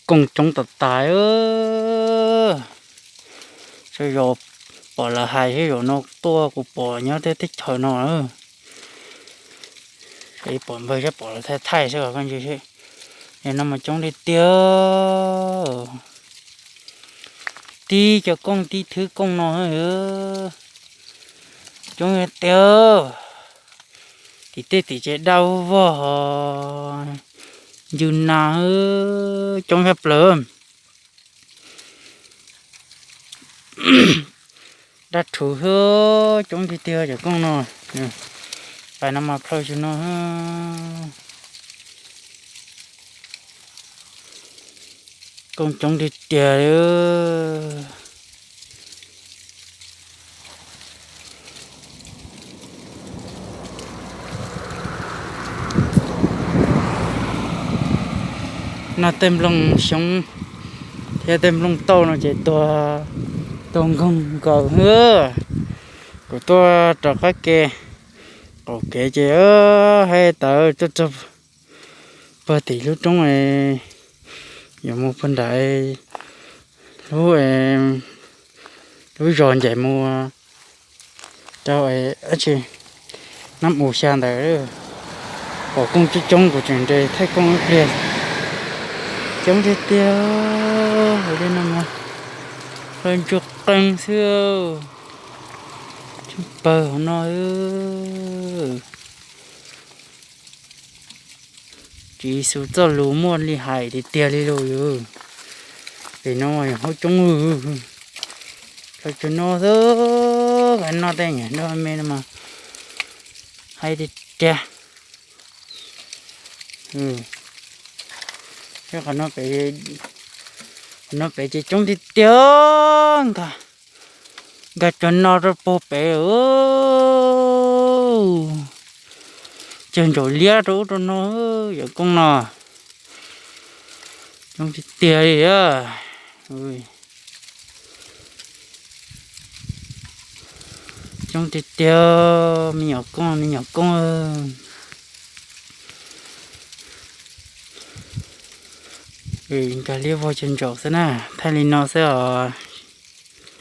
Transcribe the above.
Kooj coob tas tas. Tej zaum pom lawv hais thiab, zaum no tuaj kuv pom nyob tej teb chaws no. Pom npawg sab pom lawv thaij thaij xwb os koj ntsia seb. Yog no mas coob tiag tiag. Tib cov kooj tib thwb kooj no coob tiag. Tim tej tim tsev daj vog, ncw nas coob tshaj plaws. Daj rhuv xwb, coob tiag tiag cov kooj no. Pais no mas plhaw tsis no. Kooj coob tiag tiag li. No tej nplooj xyoob thiab tej nplooj tauj no ces tuag, tuag nkoog nkaus xwb. Kuv tuaj rov qab ke qaum kev ces hais tawv tuaj txog puag tim lub roob, yuav mus puag nram lub, lub zos ncaim mus rau dab tsi, Nab Us xya ntawd. Pom kooj coob coob kuv tseem nres thaij kooj ib pliag. Coob tiag tiag. Hauv li no mas plaws ntsuag qees xwb. Tsis pawg hauv no. Tswv Yexus txoj lus muaj li hais tiag tiag li lauj yus. Pem no yog hauv coob, plaws tsuag no xwb. Qhov no tej nyuag nrog me no mas hais tiag tiag. Qhov no pem, qhov no pem ces coob tiag tiag. Nkag, nkag cov no rau puag pem. Cog ntsaum liab rau ub rau no, yawm koob no coob tiag tiag li. Coob tiag tiag, me nyuam koob, me nyuam koob. Nkag liab vog cog ntsaum xwb na, thaij li no xwb os.